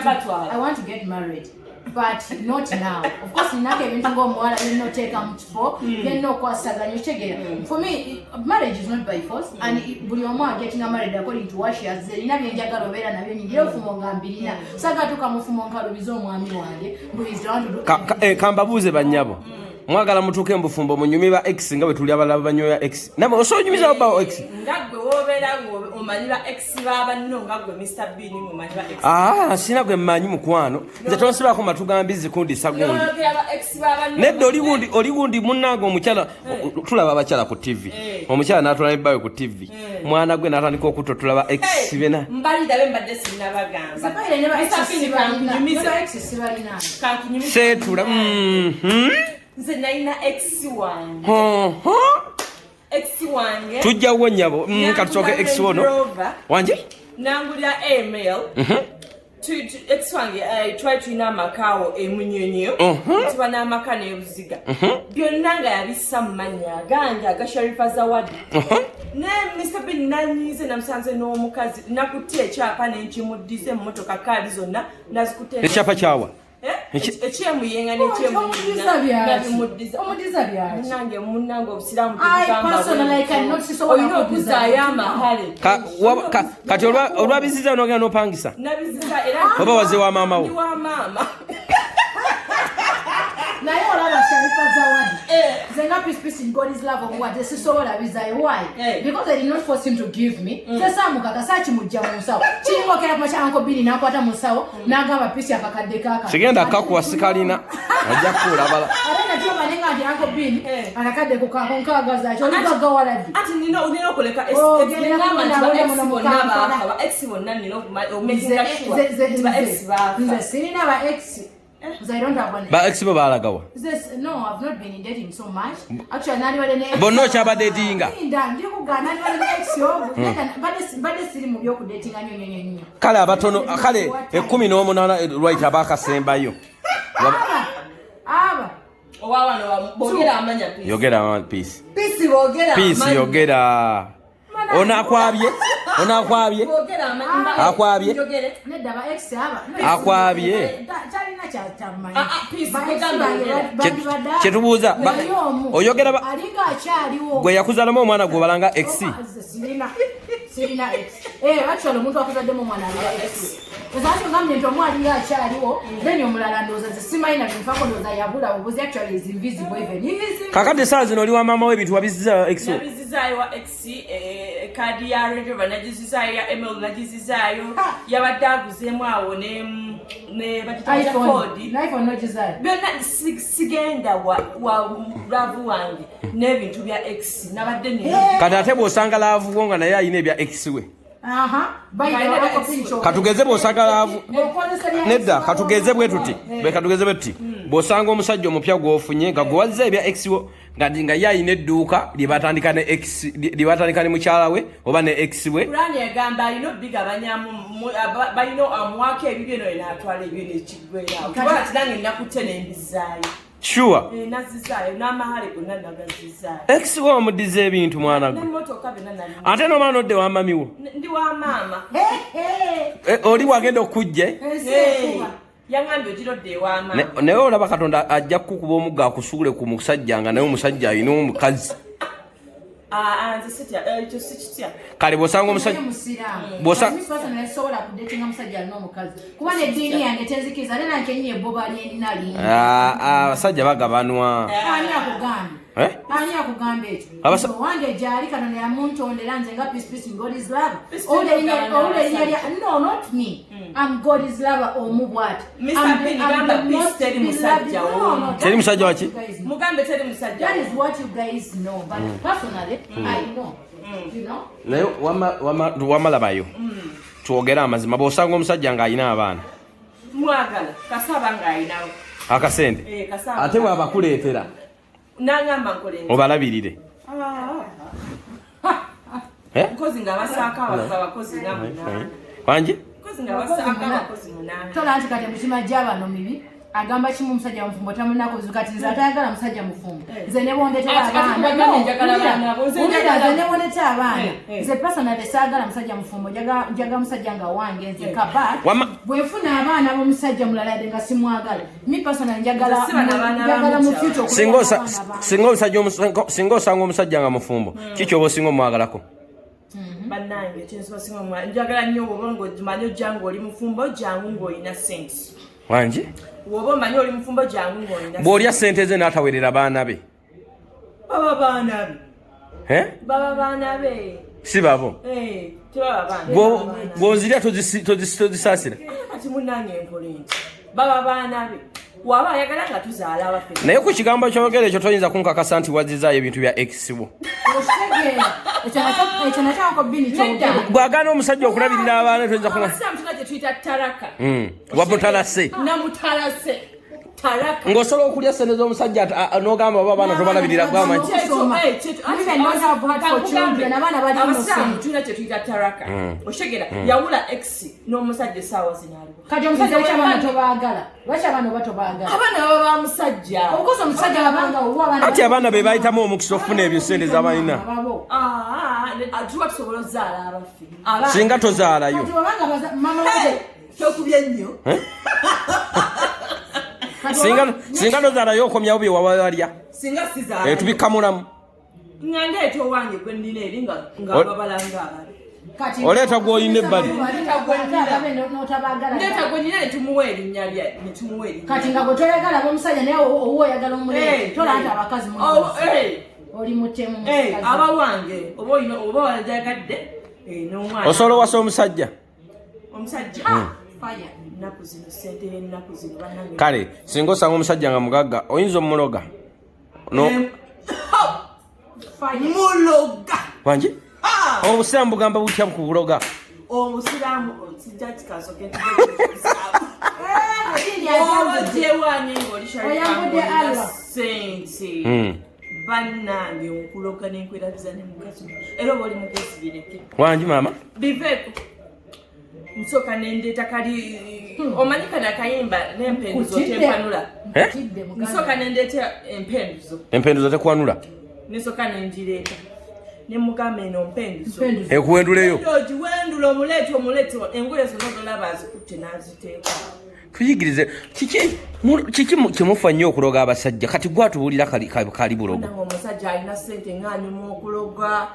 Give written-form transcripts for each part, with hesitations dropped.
Batwala. I want to get married, but not now. Of course, ninako ebintu ng'omuwala byonna oteeka mu kifo, byonna okwasaganya, okitegeera. For me, marriage is not by force, and buli omu getting married according to what she has. Erina byenjagala obeera nabyo, nyingira ofumo nga mbirina. Saagala tuuka mufumo nkalubize omwami wange mbu he's the one to do Kambabuuze bannyabo, mwagala mutuuke mu bufumbo munyumye ba ex nga bwe tuli abalala banyoya ex? Namwe osobola onyumizawo bawo ex? Nga gwe wobeera omanyi ba ex ba banno, nga gwe Mr Bean omanyi ba ex. Ah, sina gwe mmanyi, mukwano. Nze tonsibaako matu ga mbizi kundisa gundi. Oyogera ba ex ba banno. Nedda, oli gundi, oli gundi munnange. Omukyala, tulaba abakyala ku TV, omukyala n'atula nebbawe ku TV, mwana gwe n'atandika okutotola ba ex bena. Mbalira be mbadde sinnabagamba. Sabaire ne ba ex Mr. Bean, sibalina. kankunyumize. Ne ba ex sibalina. Kankunyumize. Seetula. Nze nalina ex wange. Ex wange. Tujjawo nnyabo. Katusooke ex wono. Range Rover. Wanje. Nangulira aml. Ex wange, twali tulina amakaawo emunyonyo. Tuba n'amaka n'ebuziga, byonna nga yabissa mu mannya agange aga Sharifa Zawadi. Ne Mr Bean nanyize, namusanze n'omukazi, nakutte ekyapa nenkimuddiza, emmotoka kaali zonna nazikutte. Ekyapa kyawa? Eh? Ekyemuyenga. Omudiza byaki? N'ekyemuyinabimuddiza. Omudiza byaki? Munange, munange, obusiraamu I personally cannot sisobola olina kuddiza. okuzaayo amahale. Kati olwabiziza nogenda nopangisa? Nabiziza era. Oba waze wa maama wo? Ndi wa maama. Naye olaba Sharifa Zawadi, nze nga Peace, Peace in God is love of what, sisobola bizayo. Why? Because I did not force him to give me. Nze saamukaka, saakimujja mu nsawo. Kiringokera ku makya, Uncle Bini n'akwata mu nsawo n'agamba, "Peace, akakadde kaaka." Sigenda kakuwa, sikalina, ajja kukulabala. Ate natyoba nenga nti Uncle Bini, akakadde ku kaako nkaagazaaki oligaggawaladdi. Ati nina okuleka. Oh, genda kubona muno mu bonna Kampala. baafa, ba ex bonna nina okumakinga sure nti ba ex baafa. Nze sirina ba ex. Nze I don't have one. Ba ex bo balagawa? No, I've not been in dating so much. Actually, nandibadde ne ex- Bonna okyabadetinga? Linda, ndi kugaana, nandibadde ne ex ogu. Mbadde siri mu by'okudatinga nnyo nnyo nnyo nnyo. Kale abatono, kale 18, right, abakasembayo. Aba. Owa wano, bogera amanya, Peace. Yogera, Peace. Peace, bogera Peace. amanya. Yogera, onakwabye, onakwabye. Bogera amanya. Akwabye? Njogere. Nedda, ba ex aba. No, Akwabye? Kyalina kyamanyi. Ah, ah, Peace, Ba ex kugamba bange yogera. bandibadde Kyetubuuza, naye omu oyogera alinga akyaliwo. Gwe yakuzalamu omwana gwe balanga ex? Nze sirina ex. Actually, omuntu akuzaddemu omwana alina ex. Ezaki ngambye nti omu alinga akyaliwo, then omulala ndowooza nze simanyi na binfako, ndowooza yabula bubuzi. Actually is invisible even. Invisible. Kakati esaawa zino oli wa maama we, ebintu wabiziza ex wo? Nabizizaayo wa ex, kaadi ya Range Rover nagizizaayo, ya ml nagizizaayo. Yabadde aguzeemu awo ne bagita iPhone. Ford. iPhone nogizaayo? Byonna sigenda wa love wange n'ebintu bya ex nabadde nina. Kati ate bw'osanga love wo nga naye alina ebya ex we? Aha. By the way, Uncle Pincho. Katugeze bw'osanga love Ng'okozesa bya Nedda, ex. katugeze bwe tuti, bwe katugeze bwe tuti, bw'osanga omusajja omupya gw'ofunye nga gwe wazza ebya ex wo, nga ye alina edduuka lye batandika ne ex, lye batandika ne mukyala we oba ne ex we. Kurani egamba alina obigabanyamu, balina amuwako ebibyo noyo n'atwala ebyo nekiggwerawo, kuba ati nange nakutte nembizaayo. Sure? Nazizaayo n'amahale gonna nagazizaayo. Ex we wamuddiza ebintu, mwana gwe? N'emmotoka byonna nali. Ate nomala nodde wamamiwo? Ndi wa maama. Oli wagenda okujja? Ensi ekuba. Yaŋambye ogirodde ewa maama. Naye olaba Katonda ajja kukuba omugga akusuule ku musajja nga naye omusajja alina omukazi. Ah, ah, nze sitya, ekyo sikitya. Kale bw'osanga omusajja Naye musiraamu. Me personally, sobola kudatinga musajja alina omukazi, kuba n'eddiini yange tenzikiriza, ate nange nnyini ebboba lyendina lingi. Ah, ah, abasajja bagabanwa. Ani akugambye? Eh? Ani akugamba ekyo? Owange gyali, Katonda yamuntondera nze nga Peace, Peace in God is love. Peace, Owulira erinnya, togana owulira erinnya lya abasajja. No, not me. I'm God is lover omu bw'ati. Mr. I'm Bean, gamba the Peace most teri beloved- musajja No, wo. no, Teri musajja waki? you guys know. Mugambe teri musajja. That is what you guys know, but personally, I know. You know? Naye wamalabayo, twogere amazima, bw'osanga omusajja ng'alina abaana? Mwagala kasaba ng'alinawo. Akasente? Eh, kasaba. Ate bw'abakuleetera? Nangamba nkole nti Obalabirire? Eh? Nkozi nga basaako abakozi nga 8. Wangi? Nkozi nga basaako abakozi 8. Tola nti kati emitima gy'abano mibi. Agamba kimu, omusajja mufumbo tamunako buzibu. Kati nze atayagala musajja mufumbo, nze ne bwondetera Ate kati kubagambye njagala abaana bo, nze abaana, njagala- nze ne bwondetera abaana, nze personally saagala musajja mufumbo. Njagala musajja nga wange nzeka, but bwe nfuna abaana b'omusajja mulala, yadde nga simwagala, me personally njagala Nze siba n'abaana ba njagala mu mukyala. future okubeera n'abaana bange. Singa osanga omusajja nga mufumbo, kiki oba osinga omwagalako? Bannange, ekyensoba singa omwana njagala nnyo, woba ngaomanyi ojja ngaoli mufumbo, jangu ng'olina sente. Wangi? Woba omanyi oli mufumbo, jangu ng'olina. Bw'olya sente ze n'atawerera baana be? Baba baana be. Eh? Baba baana be. Si babo? Eh, tebaba baana. Bw'ozirya tozisaasira? Kati munnange, nkole nti baba baana be, waba ayagala nga tuzaala abaffe. Naye ku kigambo kyogera ekyo, toyinza kunkakasa nti wazizaayo ebintu bya ex wo? Okitegeera, ekyo nakyo Uncle Bini kyogera. Bw'agaana omusajja okulabirira abaana, toyinza kunga Abasiraamu tulina kye tuyita taraka. Wamutalase. Namutalase, taraka. Ng'osobola okulya sente z'omusajja n'ogamba oba abaana tobalabirira, gwamanyi. Okusoma. Women don't have heart for children. Abaana bali Abasiraamu innocent. tulina kye tuyita taraka. Oshegera yawula ex n'omusajja essaawa zino aliwo. Kati omusajja, lwaki abaana tobaagala? Lwaki abaana oba tobaagala? Abaana baba ba musajja. Obukozi omusajja abanga owa abaana. Anti abaana be bayitamu omukisa okufuna ebyo sente z'abalina. Ababo. Ah, ah, tuba tusobola ozaala abaffe. Abaana. Singa tozaalayo? Kati wabanga mama wake Tokubye nnyo. Kati Singa tozaalayo, okomyawo bye wabalya? Singa sizaala, Tubikamulamu. Nga ndeeta owange gwe nnina eri nga babala nga ababi. Kati Oleeta gw'olina ebbali. Ate ababe n'otabaagala. Ndeeta gwe nnina netumuwa erinnya lye, netumuwa erinnya. Kati nga gwe toyagala b'omusajja, naye owuwa oyagala omuleete. Tola nti abakazi Oh, oli mutemu mukazi. Aba wange, oba olina oba wajagadde, n'omwana. Osobola owasa omusajja? Omusajja? Fire. Ennaku zino, sente y'ennaku zino, bannange. Kale singa osanga omusajja nga mugagga, oyinza omuloga? No. Fire. Muloga. Wangi? Obusiraamu bugamba butya ku buloga? Obusiraamu sijja kikasoke. Dini Oba ajambudde. gyewanye ng'oli Oyambudde Allah. sente, bannange, nkuloga nenkwerabiza ne mukazi, era oba oli mugezi, bireke. Wangi maama? Biveeko. Nsooka nendeeta kali, omanyi kano akayimba n'empenduzo Nkutidde. tempanula. Eh? Nkutidde, muganda. Nsooka nendeeta empenduzo. Empenduzo tekwanula? Nesooka nengireeta nemugamba, eno mpenduzo. Mpenduzo. Ekuwenduleyo. Ogiwendula, omuleeta, omuleeta, engoye zonna zolaba azikutte n'aziteeka. Tuyigirize kiki kiki kyemufa nnyo okuloga abasajja. Kati gwatubuulira kali bulogo. Nange omusajja alina sente ng'anyuma okuloga.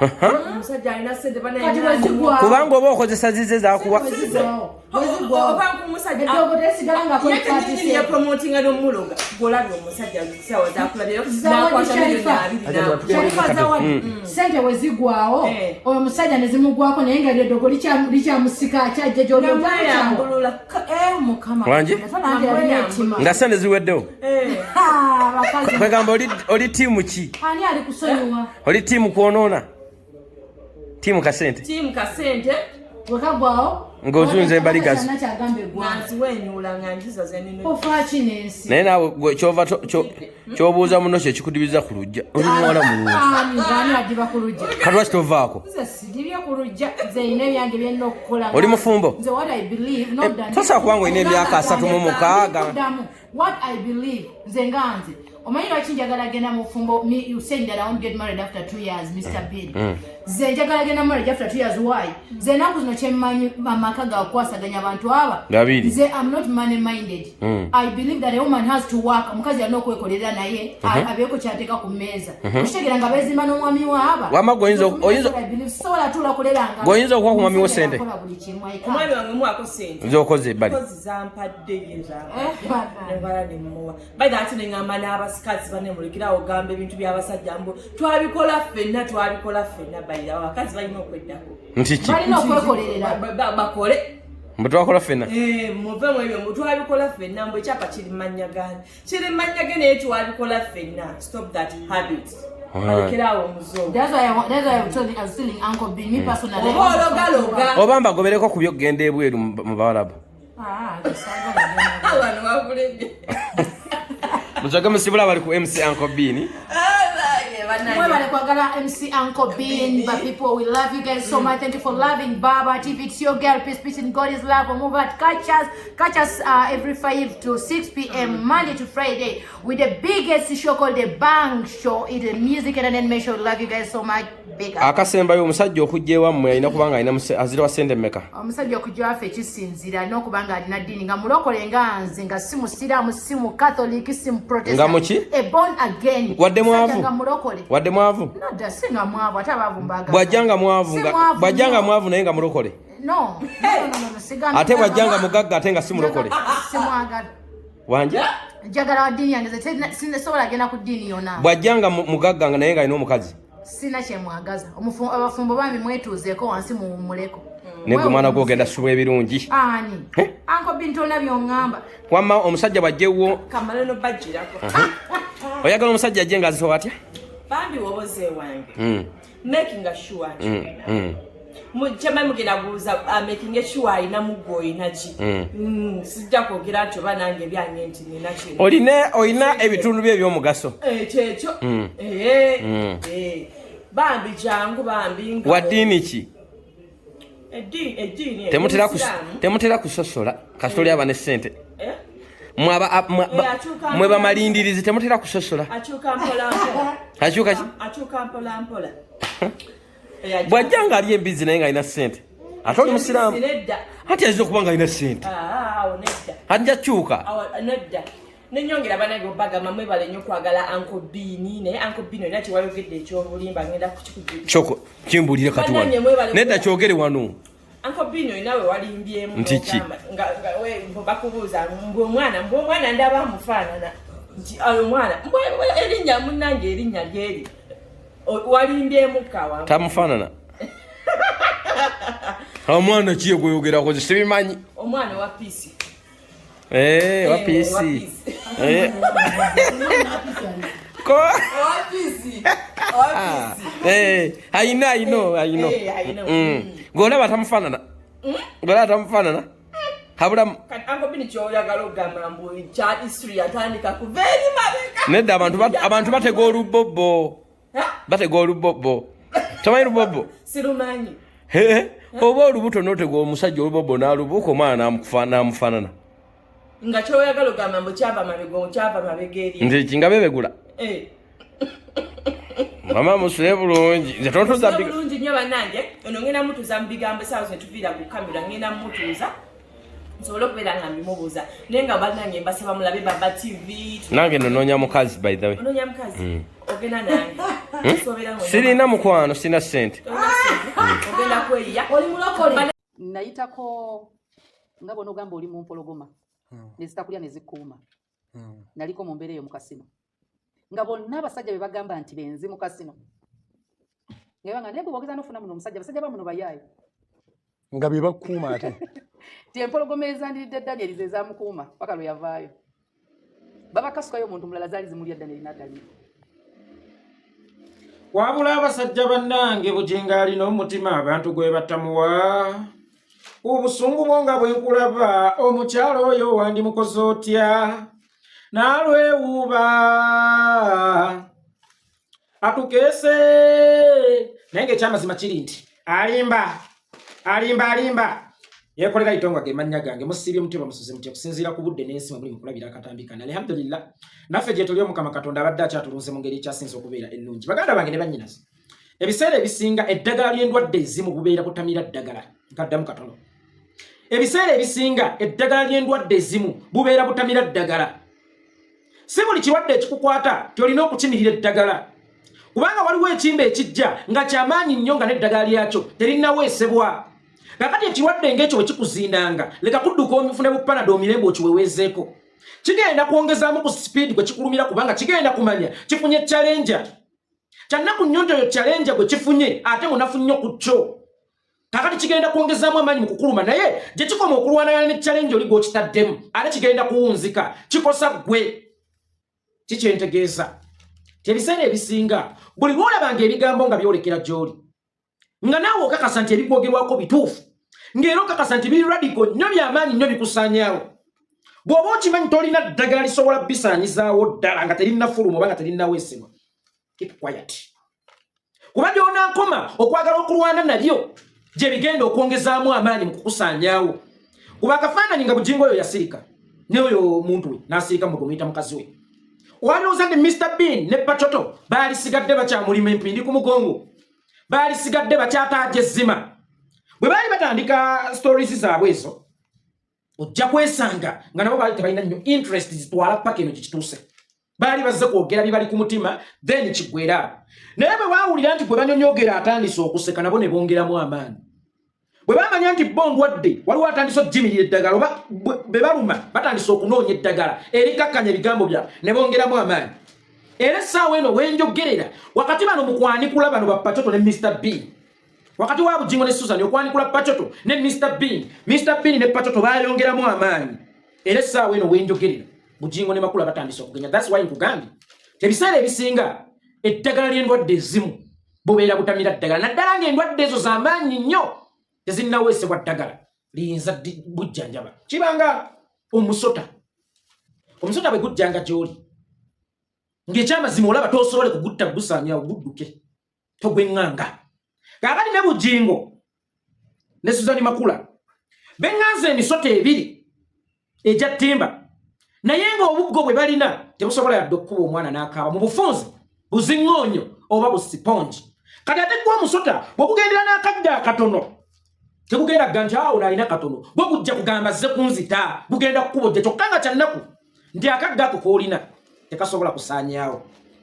Omusajja alina sente. Kati bwezigwawo. Kubanga oba okozesa zize zakuwa. Bwezigwawo. Bwezigwawo. Oba nk'omusajja Eddogo tesigala nga yekenyini yapromotinga n'omuloga, gwolabye omusajja sawa zakulabye Zawadi. nakwata miliyoni Sharifa. 20. Sharifa Zawadi, sente wezigwawo, oyo omusajja nezimugwako, naye nga eddogo likyamusika, akyajja gyoli. Namweyambulula. Mukama. Wangi? Katonda alina ettima. Nga sente ziweddewo. Ha, abakazi. Kwegamba oli tiimu ki? Ani ali kusonyiwa? Oli tiimu kwonoona, tiimu kasente? Tiimu kasente. Wekagwawo. Ng'ozunza embaligazi. Kyagamba eggwanga. Nanziwenyuula nga njiza zenino. Ofaaki n'ensi? Naye naawe gwe kyova kyobuuza muno kyekikudibiza ku lujja, oli muwala mulungi. Ani ngaani adiba ku lujja? Kati lwaki tovaako? Nze sidibye ku lujja, nze nina ebyange byennina okukola. Oli mufumbo? Nze what I believe, not that- Tosobola kubanga olina emyaka 36. Ndikuddamu. What I believe, nze nga nze, omanyi lwaki njagala genda mu bufumbo? Me, you saying that I won't get married after 2 years, Mr Bill. Nze njagala genda marriage after 2 years. Why? Nze ennaku zino kyemmanyi, amaka gakwasaganya abantu aba Babiri. Nze am not money minded. I believe that a woman has to work. Omukazi alina okwekolerera, naye abeeko kyateeka ku mmeeza, okitegeera nga beezimba n'omwami waaba. Wamma gwe Sobola tuula kuleranga. Gwe oyinza okuwa ku mwami wo sente? Akola buli kimu, I can't. Omwami wange muwako sente. Zokoze ebbali. Kozi zampadde ye. Eh, baba. Nembala nemuwa baita, ate neŋŋamba n'abasikazi banemulekerawo ogamba ebintu by'abasajja mbu twabikola ffenna, twabikola ffenna. Bayira abakazi balina okweddako. Nti ki? Balina okwekolerera. Bakole. Mbu twakola ffenna. Eh, muve mu ebyo mbu twabikola ffenna, mbu ekyapa kiri mmannya gani, kiri mmannya ge, naye twabikola ffenna. Stop that habit. Balekerawo omuzungu. That's why I was telling Uncle Bill, me personally. Oba ologaloga. Oba mbagobereko ku byokugenda ebweru mu bawalabu. Ah, saagala genda. Abantu bakulemye. Musoke musibula, bali ku MC Uncle Bean. Abange. bannange. Mwebale kwagala MC Uncle Bean, but people, we love you guys so much. Thank you for loving Baba TV. It's your girl, peace, peace, and God is love. Move out. Catch us every 5 to 6 p.m. Monday to Friday with the biggest show called The Bang Show. It's a music entertainment show. We love you guys so much. Big up. Akasembayo, omusajja okujja ewammwe alina kuba nga alina azirawa sente mmeka? Omusajja okujja waffe kisinzira n'okuba nga alina ddiini, nga mulokole nga nze, nga si musiraamu, si mu Catholic, si mu Protestant. Nga muki? A born again. Wadde mwavu? Musajja nga mulokole. Wadde mwavu? Nadda, si nga mwavu, ate abaavu mbaagala. Bw'ajja nga mwavu Si nga- bw'ajja nga nnyo. mwavu naye nga mulokole? No, sigamba. Ate bw'ajja nga mugagga ate nga si mulokole? Simwagala. Wanje? Njagala wa ddiini yange, nze sinasobola genda ku ddiini yonna. Bw'ajja nga mugagga nga naye nga alina omukazi? Sina kyemwagaza. Abafumbo bambi mwetuuzeeko wansi, muwummuleko. Naye gwe mwana gwogenda suba ebirungi. Ani? Eh? Uncle Bean, tolina by'oŋŋamba. Wamma omusajja bw'ajjewo Kamale nobagirako. Oyagala omusajja ajje nga azitowa atya? Bambi, woboze wange, making sure nti kyemmanyi mugenda buuza, making sure alina muggo, olina ki? Sijja kwogera nti oba nange ebyange nti nina kino. Olina ebitundu bye ebyomugaso. Eh, kyekyo. Eh, bambi jangu bambi nga Wa ddiini ki? Eddiini eyo, Obusiraamu. Temutera kusosola kasita oli aba ne ssente? Eh? Mwe Eh, akyuka mwe mpola. bamalindirizi temutera kusosola? Akyuka mpola mpola. Akyuka ki? Akyuka mpola mpola. Eh, Bw'ajja nga ali embizi naye ng'alina ssente ate oli musiraamu? Nedda. Anti ayinza okuba nga alina ssente. Ah, awo nedda. Ajja kyuka. Awo nedda. Nenyongera banange obagamba mwebale nnyo okwagala Uncle Bean, naye Uncle Bean olina kyewayogedde ekyobulimba, ngenda kukikujjukiza. Kyoko kimbuulire kati wano. Bannange mwebale Nedda, kuba- kyogere wano. Uncle Bean, olina we walimbyemu. Nti ki? N'ogamba mbu bakubuuza mbu omwana ndaba amufaanana, nti ayo omwana erinnya munnange erinnya lyeri. Walimbyemu kawa. Tamufaanana. Omwana kiye gweyogerako nze sibimanyi. Omwana wa Peace. Eh, wa Eh, wa Peace. Peace. Eh. Ko Owa Peace, owa Peace. Eh, I know, I know. Eh, I know. Ng'olaba tamufaanana. Ng'olaba tamufaanana. Habulamu. Kati Uncle Bean, kyoyagala okugamba mbu kya history yatandika kuva eri mabega? Nedda, abantu batega olubobbo. Ha? Batega olubobbo. Tomanyi lubobbo? Sirumanyi. He, oba olubuto n'otega omusajja olubobbo n'alubuuka omwana n'amufaanana. Nga kyoyagala ogamba mbu kyava mabega, kyava mabega eri? Nti kinga bebegula. Eh. Mama, musule bulungi. Nze tontuza Bulungi nnyo bannange. Ono ngenda mutuuza mu bigambo esaawa zino, tuviira ku kamera, ngenda mutuuza nsobole okubeera nga mbimubuuza, naye nga bannange mbasaba mulabe Baba TV. Nange nonoonya mukazi, by the way. Onoonya mukazi? Ogenda nange. Sobeera nga Sirina mukwano, sirina ssente. Tolina ssente. Ogenda kweyiya. Oli mulokole? Nayitako nga bw'onoogamba oli mu mpologoma nezitakulya nezikuuma. Naliko mu mbeera eyo mu kasino, nga bonna abasajja be bagamba nti benzi mu kasino, nga naye gwe bwogeza nofuna muno omusajja, abasajja bamuno bayaayo. Nga bye bakuuma ate. Ti empologoma ezandiridde Danieri ze zamukuuma paka lwe yavaayo. Babakasukayo omuntu mulala, zaali zimulya Danieri n'ataliyo. Wabula abasajja bannange, Bugingo alina omutima abantu gwe batamuwa. Obusungu bwo nga bwe nkulaba, omukyalo oyo wandimukoze otya? Nalwewuuba atukeese, naye ngaekyamazima kiri nti alimba, alimba, alimba. Yekolera itonga ge mannya gange. Musiibye mutyo, bamusuze mutyo okusinziira ku budde n'ensi mwe muli mukulabira akatambi kano. Alhamdulillah, naffe gye tuli, Omukama Katonda abadde akyatulunze mu ngeri ekyasinze okubeera ennungi. Baganda bange ne bannyinaze, ebiseera ebisinga eddagala ly'endwadde ezimu bubeera butamira ddagala. Nkaddamu katono. Ebiseera ebisinga eddagala ly'endwadde ezimu bubeera butamira ddagala. Si buli kirwadde ekikukwata tyolina okukimirira eddagala, kubanga waliwo ekimba ekijja nga kyamaanyi nnyo nga n'eddagala lyakyo terinnaweesebwa. Kakati ekirwadde ng'ekyo bwe kikuzindanga, leka kudduka omufune bupanado omirembe okiweweezeeko. Kigenda kwongezaamu ku sipiidi gwe kikulumira, kubanga kigenda kumanya kifunye challenger. Kyannaku nnyo nti oyo challenger gwe kifunye ate munafu nnyo ku kyo. Kakati kigenda kwongezaamu amaanyi mu kukuluma, naye gye kikoma okulwanagana ne challenge oli gw'okitaddemu, ate kigenda kuwunzika kikosa ggwe. Kikyentegeeza ti ebiseera ebisinga buli lwolabanga ebigambo nga byolekera gy'oli, nga naawe okakasa nti ebikwogerwako bituufu, ng'era okakasa nti biri radical nnyo, byamaanyi nnyo, bikusaanyaawo, bw'oba okimanyi tolina ddagala lisobola bisaanyizaawo ddala nga terinnafuluma oba nga terinnaweesebwa. Keep quiet, kuba gyonankoma okwagala okulwana nabyo gye bigenda okwongezaamu amaanyi mu kukusaanyaawo. Kuba akafaananyi nga Bugingo oyo yasirika, neoyo omuntu we n'asirika, mwe gwemuyita mukazi we, walowooza nti Mr Bean ne Pacoto baalisigadde bakyamulima empindi ku mugongo, baalisigadde bakyataaja ezzima bwe baali batandika stories zaabwe ezo? Ojja kwesanga nga nabo baali tebalina nnyo interest zitwala paka eno gyekituuse. Baali bazze kwogera bibali ku mutima, then kiggwera. Naye bwe baawulira nti gwe banyonyogera atandise okuseka, nabo ne bongeramu amaanyi. Bwe bamanya nti bo ndwadde, waliwo atandise okugimirira eddagala, oba be baluma batandise okunoonya eddagala erikakkanya ebigambo byabwe, ne bongeramu amaanyi. Era essaawa eno wenjogerera, wakati bano mu kwanikula bano ba Pacoto ne Mr Bean, wakati wa Bugingo ne Susan okwanikula Pacoto ne Mr Bean, Mr Bean ne Pacoto bayongeramu amaanyi. Era essaawa eno wenjogerera, Bugingo ne Makula batandise okugenya. That's why nkugambye ebiseera ebisinga eddagala ly'endwadde ezimu bubeera butamira ddagala, naddala ng'endwadde ezo z'amaanyi nnyo, tezinnaweesebwa ddagala liyinza bujjanjaba. Kibanga omusota. Omusota bwe gujjanga gy'oli ng'ekyamazima olaba tosobole kugutta, gusaanyawo, gudduke, togweŋŋanga. Kaakati ne Bugingo ne Suzani Makula beŋŋanza emisota ebiri egya ttimba, naye ng'obuggo bwe balina tebusobola yadde okukuba omwana n'akaaba. Mu bufunze buziŋŋoonyo oba busipongi. Kati ate gwe omusota bwe gugendera n'akadde akatono, tegugenda kuga nti awo nalina katono, gwe gujja kugamba zze kunzita, gugenda kukubojja. Kyokka nga kyannaku nti akagga ako k'olina tekasobola kusaanyaawo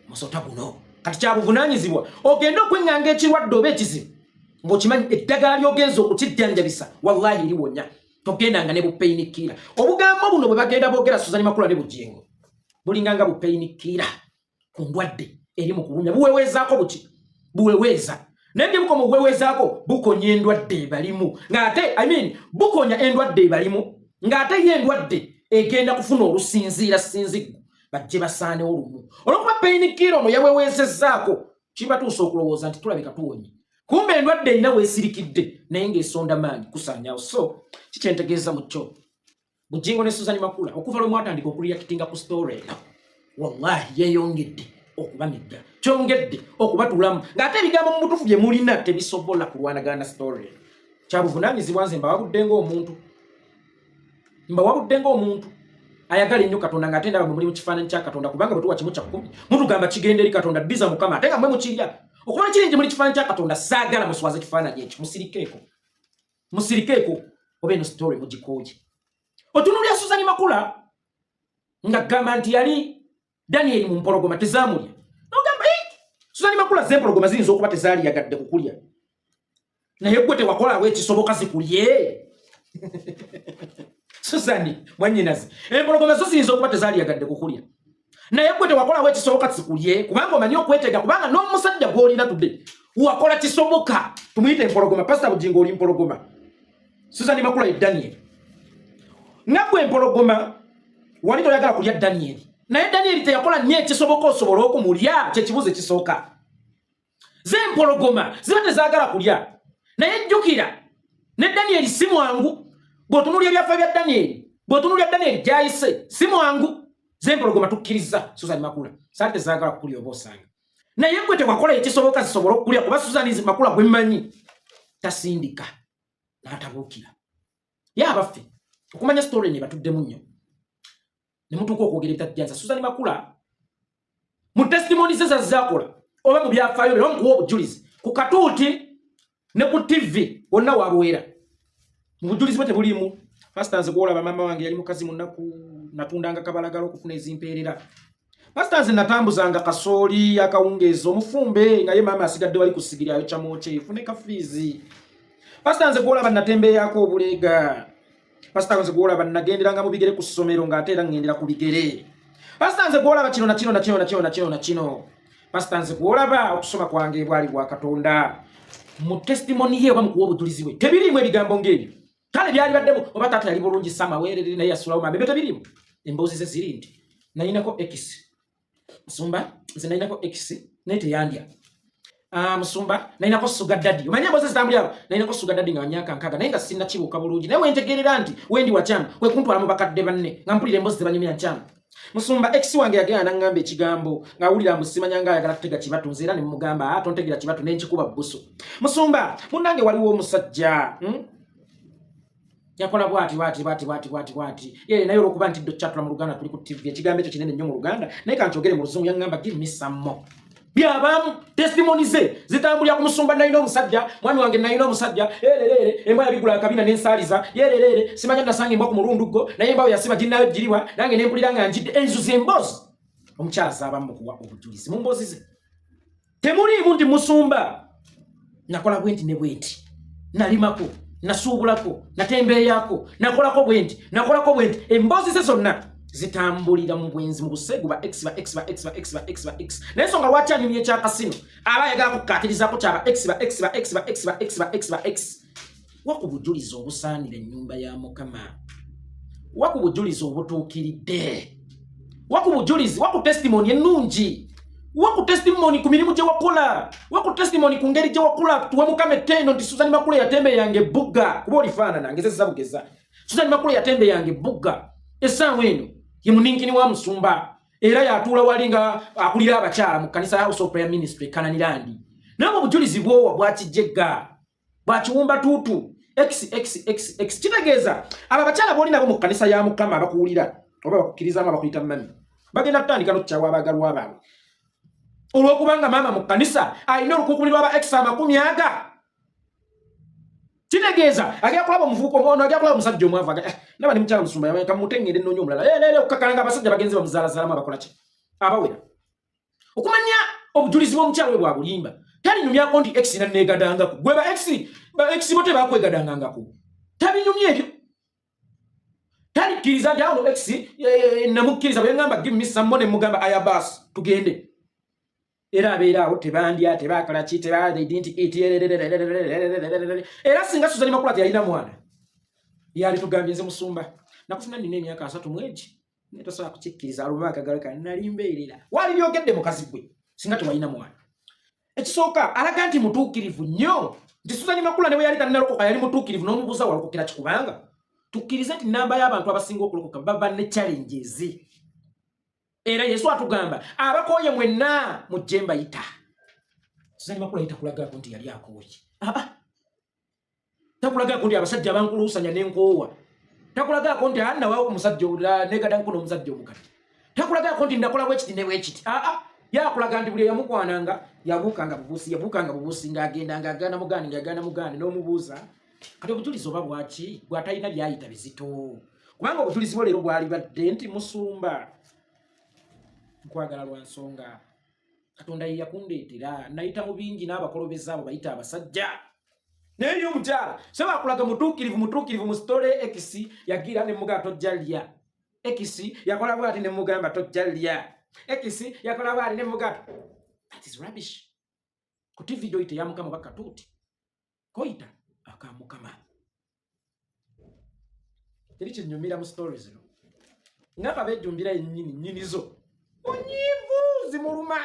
musota guno. Kati kyabuvunaanyizibwa ogende okweŋŋanga ekirwadde oba ekizibu ng'okimanyi eddagala ly'ogenza okukijjanjabisa wallahi liwonya. Togendanga ne bupainkiller. Obugambo buno bwe bagenda boogera Suzani Makula ne Bugingo bulinganga bupainkiller ku ndwadde eri mu kulumya. Buweweezaako buki? Buweweeza, naye gye bukoma obuweweezaako bukonya endwadde ebalimu, ng'ate, I mean, bukonya endwadde ebalimu, ng'ate ye endwadde egenda kufuna olusinziira sinziggu bajje basaanewo lumu. Olwokuba painkiller ono yaweweezezzaako, kibatuusa okulowooza nti tulabika tuwonye, kumbe endwadde erina weesirikidde naye ng'esonda maanyi kusaanyawo. So kikyentegeeza mu kyo, Bugingo ne Suzani Makula, okuva lwe mwatandika okureactinga ku story eno, wallahi yeeyongedde okubamigga, kyongedde okubatuulamu, ng'ate ebigambo mu butuufu bye mulina tebisobola kulwanagana na story eno. Kyabuvunaanyizibwa, nze mbawabudde ng'omuntu, mbawabudde ng'omuntu ayagala ennyo Katonda, ng'ate ndaba mwe muli mu kifaananyi kya Katonda, kubanga bwe tuwa 1/10 mutugamba kigenda eri Katonda, ddiza Mukama, ate nga mwe mukirya. Okuba kiri nti muli kifaananyi kya Katonda, saagala muswaze kifaananyi ekyo. Musirikeeko, musirikeeko, oba eno story mugikooye. Otunuulya Suzani Makula nga gamba nti yali Danieri mu mpologoma tezamulya, nogamba, "Eh, Suzani Makula, zempologoma ziyinza okuba tezaaliyagadde kukulya, naye gwe tewakolawo ekisoboka zikulye." Susani mwanyinaze, empologoma zo ziyinza okuba tezaaliyagadde kukulya, naye gwe tewakolawo ekisoboka zikulye, kubanga omanyi okwetega, kubanga n'omusajja gw'olina tudde wakola kisoboka. Tumuyite empologoma. Pasita Bugingo oli mpologoma, Susani Makula ye Daniel. Nga gwe empologoma wali toyagala kulya Daniel, naye Daniel teyakola nnyo ekisoboka osobola okumulya? Kyekibuuzo ekisooka. Zempologoma ziba tezaagala kulya, naye jjukira ne Daniel si mwangu. Bw'otunuulya ebyafa bya Daniel, bw'otunuulya Daniel gy'ayise, si mwangu. Zempologoma tukkiriza Susan Makula saali tezaagala kukulya oba osanga, naye gwe tewakola ekisoboka zisobole okukulya? Kuba Susan Makula gwe mmanyi tasindika n'atabuukira. Ye abaffe okumanya story ne batuddemu nnyo ne mutuuka okwogera ebitajjansa Susan Makula mu testimony ze zazaakola oba mu byafaayo bye, oba mukuwa obujulizi ku katuuti ne ku TV wonna wabuweera, mu bujulizi bwe tebuliimu, "Pasita, nze gwolaba maama wange yali mukazi munaku, natundanga kabalagala okufuna ezimpeerera. Pasita, nze natambuzanga kasooli akawungeezi omufumbe, nga ye maama asigadde wali ku sigiri ayokya mwokye fune kafiizi. Pasita, nze gwolaba natembeeyako obuleega. Pasita, nze gwolaba nagenderanga mu bigere ku ssomero, ng'ate era ŋŋendera ku bigere. Pasita, nze gwolaba kino na kino na kino na kino na kino na kino. Pasita, nze gwolaba okusoma kwange bwali bwa Katonda." Mu testimony ye oba mu kuwa obujulizi bwe tebiriimu ebigambo ng'ebyo. Kale byali baddemu oba taata yali bulungi samaweerere naye yasulawo maama, ebyo tebiriimu. Emboozi ze ziri nti, "Nayinako ex, musumba, nze nayinako ex naye teyandya. Ah, musumba, nayinako sugar daddy." Omanyi emboozi zitambulira awo. "Nayinako sugar daddy nga myaka 60, naye nga sinnakibuuka bulungi, naye wentegeerera nti wendi wakyamu, kwe kuntwala mu bakadde banne nga mpulira emboozi zebanyumya nkyamu. Musumba ex wange yagenda n'aŋŋamba ekigambo ng'awulira mbu simanya ng'ayagala kutega kibatu, nze era ne mugamba tontegera kibatu, ne nkikuba bbusu. Musumba munnange waliwo omusajja yakola bwati bwati bwati bwati bwati bwati ye naye olwokuba nti ddo kyatula mu Luganda, tuli ku TV, ekigambo ekyo kinene nnyo mu Luganda, naye kankyogere mu Luzungu. Yaŋŋamba give me some more. Byabamu testimony ze zitambulira ku musumba, nalina omusajja, mwami wange nalina omusajja, ererere embwa yabigula akabina n'ensaaliza, yererere simanya nasanga embwa ku mulundu gwo, naye embwa yasiba ginnayo giriwa, nange nempulira nga njidde. Enzu z'emboozi omukyala zaabamu mu kuwa obujulizi mu mboozi ze temuliimu nti musumba nakola bwenti ne bwenti, nalimako, nasuubulako, natembeeyako, nakolako bwenti, nakolako bwenti. Emboozi ze zonna zitambulira mu bwenzi, mu buseegu, ba ex, ba ex, ba ex, ba ex, ba ex, ba ex. Naye ensonga lwaki anyumya ekyakasino, aba ayagala kukkaatirizaako kyaba ex, ba ex, ba ex, ba ex, ba ex, ba ex, ba ex. Wa ku bujulizi obusaanira ennyumba ya Mukama, wa ku bujulizi obutuukiridde, wa ku bujulizi, wa ku testimony ennungi, wa ku testimony ku mirimu gye wakola, wa ku testimony ku ngeri gye wakola. Tuwe Mukama ettendo nti Susan Makula yatembe yange ebugga, kuba olifaanana ngezezza bugeza. Susan Makula yatembe yange ebugga, essaawa eno ye muninkini wa musumba, era yatuula wali nga akulira abakyala mu kkanisa House of Prayer Ministry Kananirandi. Naye mu bujulizi bwowa bwakijegga, bwakiwumba tuutu, xxxx. Kitegeeza abo abakyala booli nabo mu kkanisa ya Mukama abakuwulira oba bakukkirizaamu, abakuyita mami, bagenda kutandika n'okukyawa abaagalwa baabwe olw'okubanga maama mu kkanisa alina olukuukuli lw'aba ex 20 aga. Kitegeeza agenda kulaba omuvubuka ono, agenda kulaba omusajja omwavu, ndaba ne mukyala musumba yabaye kamutengere nnoonya omulala leero okukakana nga abasajja bagenzi bamuzaalazaalamu abakola ki abawera. Okumanya obujulizi bw'omukyala we bwa bulimba, talinyumyako nti ex nanneegadangako. Gwe ba ex, ba ex bo tebakwegadangangako, tabinyumya ebyo. Talikkiriza nti awo ex namukkiriza bwe ngamba give me some money, mugamba aya bas tugende. Era abeera awo tebandya, tebakola ki, teba, they didn't eat. Era singa Susan Makula teyalina mwana, yali tugambye nze musumba nakufuna nina emyaka 30 mwegi, naye tosobola kukikkiriza aluma akagalo kange nali mbeerera. Wali byogedde mukazi gwe singa tewalina mwana. Ekisooka alaga nti mutuukirivu nnyo, nti Susan Makula ne bwe yali tannalokoka yali mutuukirivu. N'omubuuza walokokera ki? Kubanga tukkirize nti namba y'abantu abasinga okulokoka baba ne challenges, era Yesu atugamba abakooye mwenna mujje mbayita. Susan Makula yita kulagako nti yali akooye. Aa, takulagako nti abasajja bankuluusanya n'enkoowa, takulagako nti anawawo omusajja negadanko n'omusajja omukadde, takulagako nti ndakola bwekiti ne bwekiti. Aa, yakulaga nti buli eyamukwananga yabuukanga bubuusi, yabuukanga bubuusi, ng'agenda ng'agaana mugaani, ng'agaana mugaani. N'omubuuza kati obujulizi oba bwaki bw'atalina byayita bizito, kubanga obujulizi bwo leero bwali badde nti musumba nkwagala lwa nsonga Katonda ye yakundeetera, nayita mu bingi n'abakolobeza abo bayita abasajja. Naye ye omukyala se bakulaga mutuukirivu, mutuukirivu mu story. Ex yagira ne mugamba tojja lya, ex yakola bwati ne mugamba tojja lya, ex yakola bwati ne mugamba. That is rubbish. Ku TV gyoyita eya Mukama oba katuuti koyita aka Mukama, teri kinyumira mu story zino nga kabeejumbira yennyini nnyinizo munyiivu zimuluma,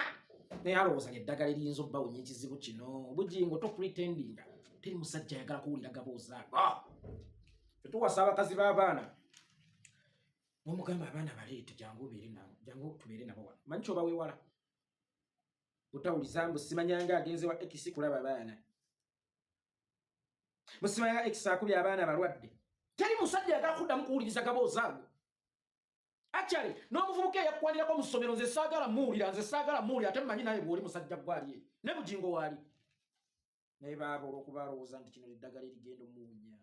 naye alowooza eddagala eriyinza obbawunya ekizibu kino. Bugingo topretendinga, teri musajja ayagala kuwulira gaboozi ago. Tetuwasa abakazi b'abaana nomugamba abaana baleete, jangu obeere nabo, jangu tubeere nabo wano. Manyi kyoba weewala butawuliza mbu simanyanga agenze wa ex kulaba baana, musimanya ex akubye abaana balwadde. Teri musajja ayagala kuddamu kuwuliriza gaboozi ago. Actually n'omuvubuka eyakwanirako mu ssomero, nze saagala muwulira, nze saagala muwulira, ate mmanyi naye bw'oli musajja gwali eri ne Bugingo waali naye baaba olw'okuba alowooza nti kino eddagala erigenda omuwunya,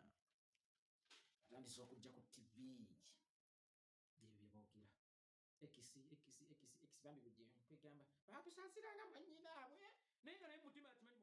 atandise okujja ku TV ebyo bye boogera ex, ex, ex, ex. Bambi Bugingo kwegamba bakusaasiranga mwannyinaabwe, naye nga naye mutima akimanyi.